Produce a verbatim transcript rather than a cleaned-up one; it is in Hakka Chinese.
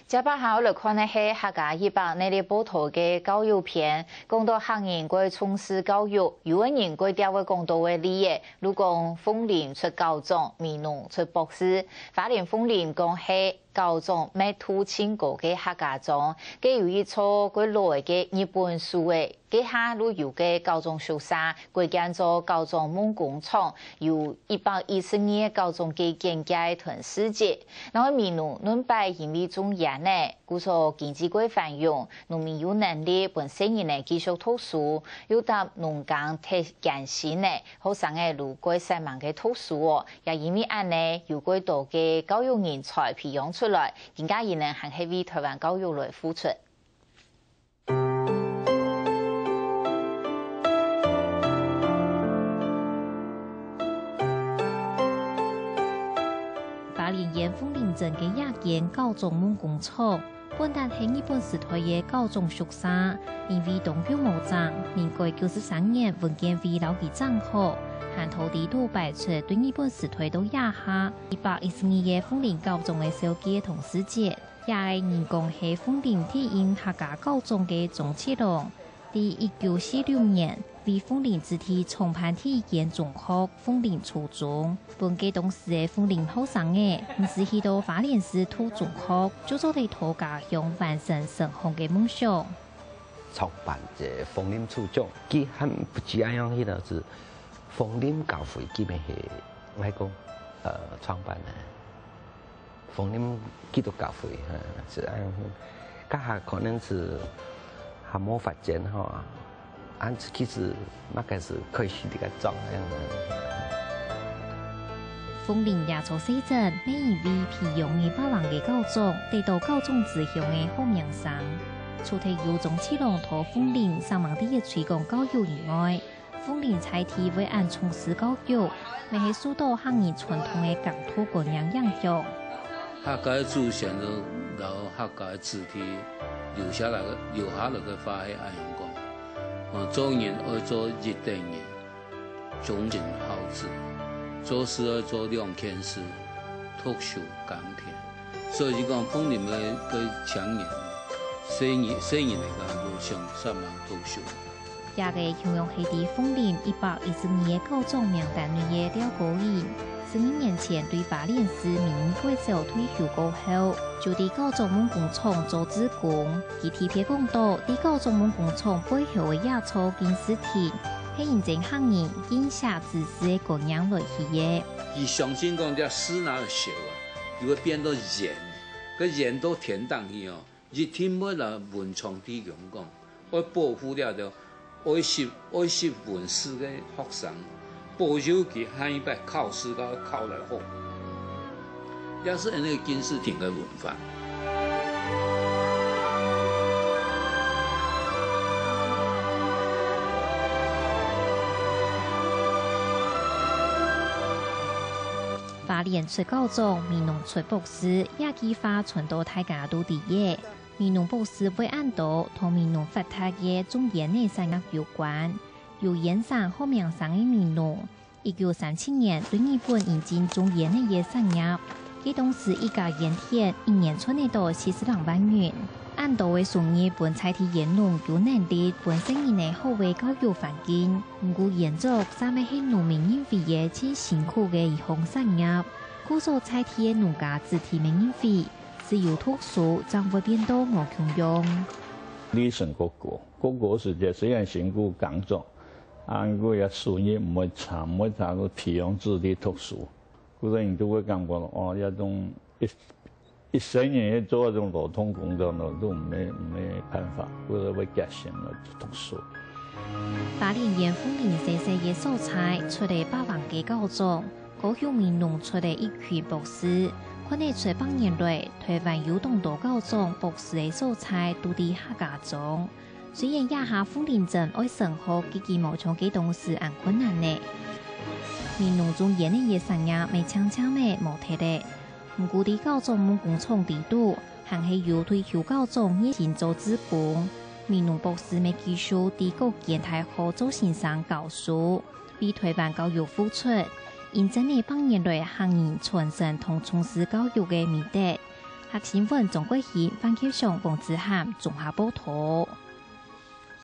接下來愛來看个係客家一百系列報導个教育篇。講到客人過重視教育，有个人過定會講到个例仔，如講鳳林出校長，美濃出博士。花蓮鳳林講係校長密度盡高个客家庄，該有一座過老个日本書仔， 該下就有个校長宿舍，改建做校長夢工廠，有一百一十二个校長个簡介同事蹟。另外美濃，這擺因為種菸仔，故所經濟過繁榮，農民有能力分細人仔繼續讀書，又搭農耕忒艱辛了，學生仔就過煞猛个讀書哦，也因為恁仔，有過多个教育人才培養出來，今下佢等還係為臺灣教育來付出。 花蓮縣鳳林鎮个這間校長夢工廠，本來係日本時代个校長宿舍，因為當局無正，民國九十三年文建會摎佢整好，還討在這擺出對日本時代到這下一百一十二个鳳林校長个紹介同事蹟。 這个人講係鳳林第一任客家校長个鍾七郎，在一九四六年，為鳳林子弟創辦第一間中學鳳林初中，分該當時个鳳林學生仔，毋使去到花蓮市讀中學，就做得在家鄉完成升學个夢想。創辦這鳳林初中，佢還毋止恁樣，佢就係鳳林教會，佢乜係，𠊎講，呃，創辦个。 鳳林基督教會，哈，係恁樣。該下可能係還無發展吼，恁其實嘛開始開始這個莊恁樣。鳳林這座細鎮，乜因為培養个百零个校長，得到校長之鄉个好名聲。除忒有鍾七郎在鳳林煞猛在這推廣教育以外， 鳳林在地會恁重視教育，乜係受到客人傳統个耕讀觀念影響。客家个祖先摎客家个子弟留下來个，留下來个話係恁樣講：哦，做人愛做一等人，忠信孝子；做事愛做兩件事，讀書耕田。所以就講鳳林个，个青年，細人，細人來講，就想煞猛讀書。 這个共樣係在鳳林一百一十二个校長名單內个廖高穎，十二年前對花蓮市民意國小退休過後，就在校長夢工廠做志工。佢特別講到，在校長夢工廠背後个這座敬字亭，係因爭客人敬惜知識个觀念來起个。佢相信講，這字若有少啊，佢會變到鹽，該鹽到天頂去哦。 一定會摎文昌帝君講，愛保護這兜愛惜，愛惜文字个學生，保佑佢下一擺考試个考來好。也係恁樣敬字亭个文化。 花蓮出校長，美濃出博士，這句話傳到大家都知个。美濃博士會恁多，同美濃發達个種菸仔產業有關。有菸城好名聲个美濃，一九三七年對日本引進種菸仔个產業，該當時一甲菸田一年賺得到四十零萬銀。 恁多个收入分在地菸農有能力分細人仔好个教育環境，毋過菸作嗄乜係農民認為个盡辛苦个一項產業，故所在地个農家子弟乜認為，只有讀書正會變到無共樣。利潤較高，較高時節雖然辛苦耕作，啊，毋過也收入毋會差，毋會差到培養子弟讀書。 故所你就會感覺，哦，這種一，一生人去做這種勞動工作呢，都毋係，毋係辦法，故所會決心來讀書。花蓮縣鳳林細細个所在，出了百零个校長，高雄美濃出了一群博士，看得出百年來，臺灣有當多校長、博士个所在，都在客家庄。 雖然這下鳳林鎮愛升學，已經無像該當時恁困難了。美濃種菸仔个產業乜漸漸仔無忒了。毋過在校長夢工廠裡肚，還係有退休校長熱心做志工。美濃博士乜繼續在各間大學做先生教書，為臺灣教育付出，印證了百年來客人傳承同重視教育个美德。客新聞，鍾國興、范克祥、黃子涵綜合報導。